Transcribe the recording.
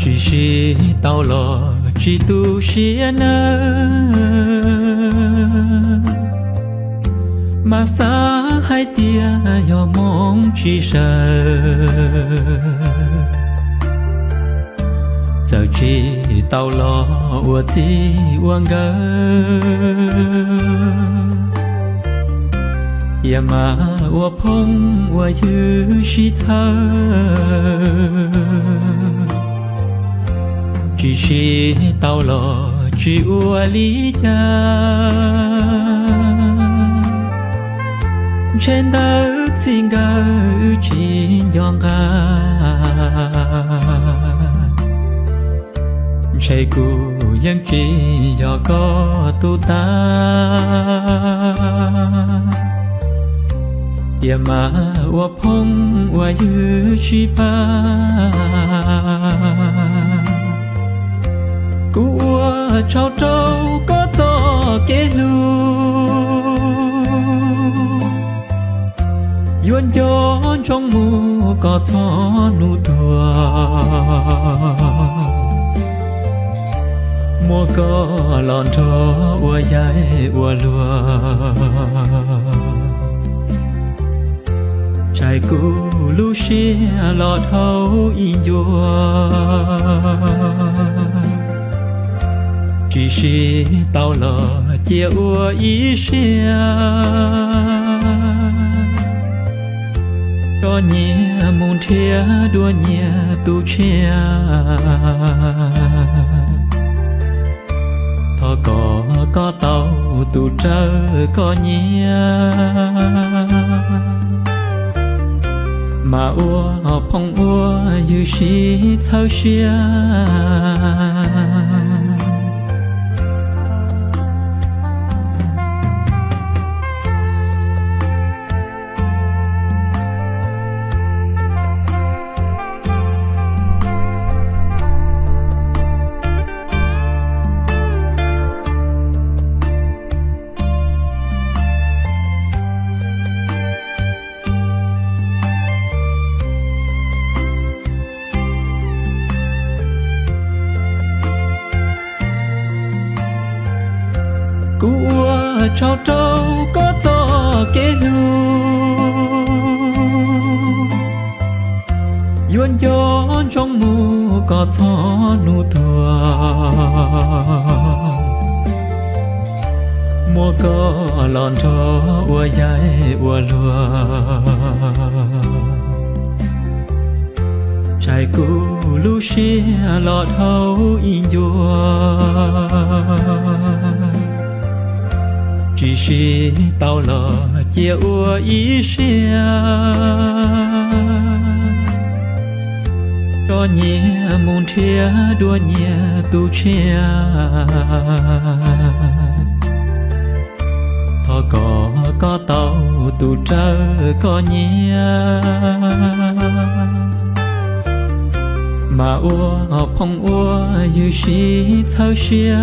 Tsis sib tau los tsis tu siab nawb, mas xav hais tias yog hmoov tsis sawv. Txawm tsis tau los ua txij ua nkawm, cia mas ua phooj ua ywg sib txhawb. Tsis sib tau los tsis ua li cas, ntshe ntawd txij nkawm wb tsis nco nqa. Ntshe kuv yeej tsis yog koj tus tag, cia mas ua phooj ua ywg sib pab. Kuv ua tsaug rau koj txoj kev hlub, yuav nco ntsoov mus kom txog hnub tuag, muab koj los nrog ua yaig ua luag. Tshais kuv lub siab los dhau ib ncua, tsis sib tau los cia ua ib siab, tso nyias mus nrhiav dua nyias tus tshiab. Thov kom koj tau tus raws koj nyiam, mas ua phooj ua ywg sib txhawb siab. Kuv ua tsaug rau koj txoj kev hlub, yuav nco ntsoov mus kom txog hnub tuag, muab koj los nrog ua yaig ua luag. Tshais kuv lub siab los dhau ib ncua, tsis sib tau los cia ua ib siab, tso nyias mus nrhiav dua nyias tus tshiab. Thov kom koj tau tus raws koj nyiam, mas ua phooj ua ywg sib txhawb siab.